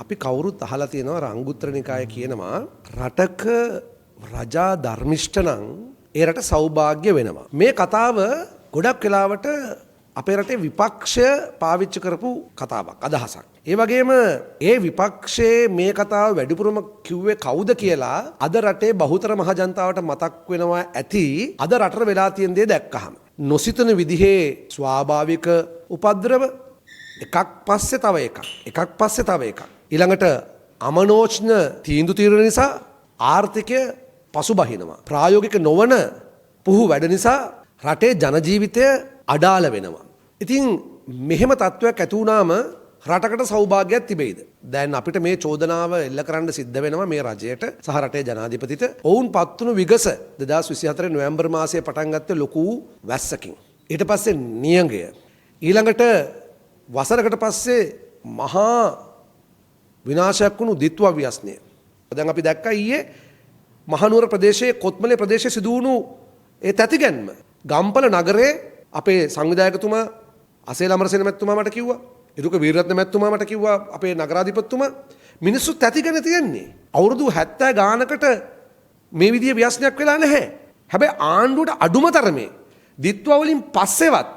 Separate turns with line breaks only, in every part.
අපි කවුරුත් අහලා තියෙනවා, අංගුත්තර නිකාය කියනවා රටක රජා ධර්මිෂ්ඨ නම් ඒ රට සෞභාග්‍ය වෙනවා. මේ කතාව ගොඩක් වෙලාවට අපේ රටේ විපක්ෂය පාවිච්චි කරපු කතාවක්, අදහසක්. ඒ වගේම ඒ විපක්ෂයේ මේ කතාව වැඩිපුරම කිව්වේ කවුද කියලා අද රටේ බහුතර මහ ජනතාවට මතක් වෙනවා ඇති, අද රටට වෙලා තියෙන දේ දැක්කහම. නොසිතන විදිහේ ස්වාභාවික උපද්‍රව එකක් පස්සේ තව එකක්, එකක් පස්සේ තව එකක්. ඊළඟට අමනෝච්ඥ තීන්දුව තීරණ නිසා ආර්ථිකය පසුබහිනවා. ප්‍රායෝගික නොවන පුහු වැඩ නිසා රටේ ජන ජීවිතය අඩාල වෙනවා. ඉතින් මෙහෙම තත්ත්වයක් ඇති වුණාම රටකට සෞභාග්‍යයක් තිබෙයිද? දැන් අපිට මේ චෝදනාව එල්ල කරන්න සිද්ධ වෙනවා මේ රජයට සහ රටේ ජනාධිපතිට. ඔවුන් පත්වුණු විගස 2024 නොවැම්බර් මාසයේ පටන් ගත්තේ ලොකු වැස්සකින්. ඊට පස්සේ නියඟය. ඊළඟට වසරකට පස්සේ මහා විනාශයක් වුණු දිත්වා ව්‍යසනය. දැන් අපි දැක්කා ඊයේ මහනුවර ප්‍රදේශයේ කොත්මලේ ප්‍රදේශයේ සිදු වුණු ඒ තැතිගැන්ම. ගම්පල නගරයේ අපේ සංවිධායකතුමා අසේල අමරසේන මැතිතුමා මට කිව්වා. ඉරුක වීරරත්න මැතිතුමා මට කිව්වා, අපේ නගරාධිපතිතුමා, මිනිස්සු තැතිගෙන තියෙන්නේ. අවුරුදු 70 ගානකට මේ විදිය ව්‍යසනයක් වෙලා නැහැ. හැබැයි ආණ්ඩුවට අඩුම තරමේ දිත්වා වලින් පස්සෙවත්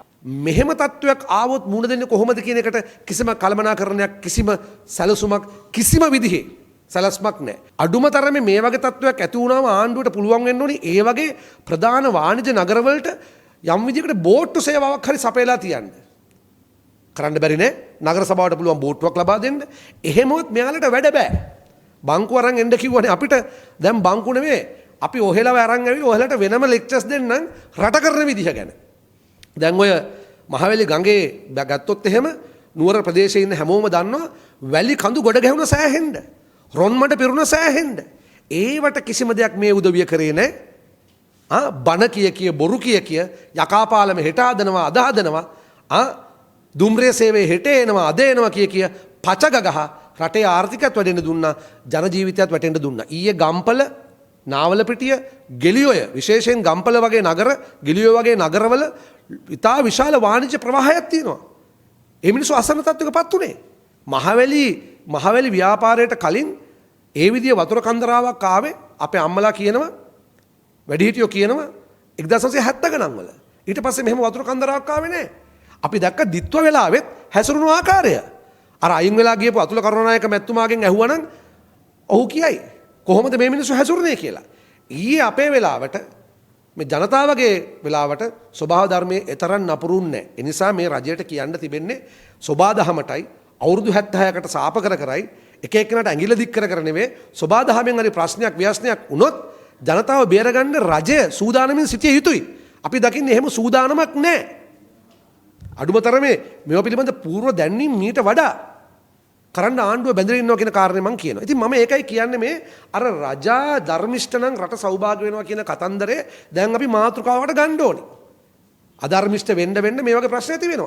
මෙහෙම තත්ත්වයක් ආවොත් මුහුණ දෙන්නේ කොහොමද කියන එකට කිසිම කළමනාකරණයක්, කිසිම සැලසුමක්, කිසිම විදිහේ සැලැස්මක් නැහැ. අඩුම තරමේ මේ වගේ තත්ත්වයක් ඇති වුණාම ආණ්ඩුවට පුළුවන් වෙන්න ඕනි ඒ වගේ ප්‍රධාන වාණිජ නගරවලට යම් විදිහකට බෝට්ටු සේවාවක් හරි සපයලා තියන්න. කරන්න බැරි නෑ. නගර සභාවට පුළුවන් බෝට්ටුවක් ලබා දෙන්න. එහෙමවත් මෙයාලට වැඩ බෑ. බංකු අරන් එන්න කිව්වනේ අපිට. දැන් බංකු නෙමෙයි. අපි ඔහෙලව අරන් ඇවිල්ලා ඔහෙලට වෙනම ලෙක්චර්ස් දෙන්නම් රට කරන විදිහ ගැන. දැන් ඔය මහවැලි ගඟේ ගත්තොත් එහෙම නුවර ප්‍රදේශයේ ඉන්න හැමෝම දන්නවා වැලි කඳු ගොඩ ගැහුණ සෑහෙන්න. රොන් මඩ පිරුණ සෑහෙන්න. ඒවට කිසිම දෙයක් මේ උදවිය කරේ නෑ. බන කිය කිය, බොරු කිය කිය, යකාපාලම හෙට හදනවා අද හදනවා, දුම්රිය සේවය හෙට එනවා අද එනවා කිය කිය පච ගගහ රටේ ආර්ථිකයත් වැටෙන්න දුන්නා, ජන ජීවිතයත් වැටෙන්න දුන්නා. ඊයේ ගම්පල, නාවලපිටිය, ගෙලියොය, විශේෂයෙන් ගම්පල වගේ නගර, ගෙලියොය වගේ නගරවල ඉතා විශාල වාණිජ්‍ය ප්‍රවාහයක් තියෙනවා. ඒ මිනිස්සු අසන්න තත්ත්වයක පත් වුණේ. මහවැලි ව්‍යාපාරයට කලින් ඒ විදිය වතුර කන්දරාවක් ආවේ අපේ අම්මලා කියනවා, වැඩිහිටියෝ කියනවා 1970 ගණන් වල. ඊට පස්සේ මෙහෙම වතුර කන්දරාවක් ආවේ නෑ. අපි දැක්ක දිත්ව වෙලාවෙත් හැසිරුණු ආකාරය. අර අයින් වෙලා ගියපු අතුල කරුණානායක මැතිතුමාගෙන් ඇහුවනම් ඔහු කියයි කොහොමද මේ මිනිස්සු හැසිරුණේ කියලා. ඊයේ අපේ වෙලාවට මේ ජනතාවගේ වෙලාවට ස්වභාව ධර්මයේ එතරම් නපුරුන්නේ නෑ. ඒ නිසා මේ රජයට කියන්න තිබෙන්නේ සොබා දහමටයි, අවුරුදු 76කට සාප කර කරයි එක එක්කෙනාට ඇඟිල්ල දික් කර කර නෙවෙයි, සොබා දහමෙන් හරි ප්‍රශ්නයක් ව්‍යසනයක් වුණොත් ජනතාව බේරගන්න රජය සූදානමින් සිටිය යුතුයි. අපි දකින්නේ එහෙම සූදානමක් නෑ. අඩුම තරමේ මේවා පිළිබඳ පූර්ව දැන්වීම් මීට වඩා කරන්න ආණ්ඩුව බැඳලා ඉන්නවා කියන කාරණේ මං කියනවා. ඉතින් මම ඒකයි කියන්නේ, මේ අර රජා ධර්මිෂ්ඨ නම් රට සෞභාග්‍ය වෙනවා කියන කතන්දරය දැන් අපි මාතෘකාවකට ගන්න ඕනේ. අධර්මිෂ්ඨ වෙන්න වෙන්න මේ වගේ ප්‍රශ්න ඇති වෙනවා.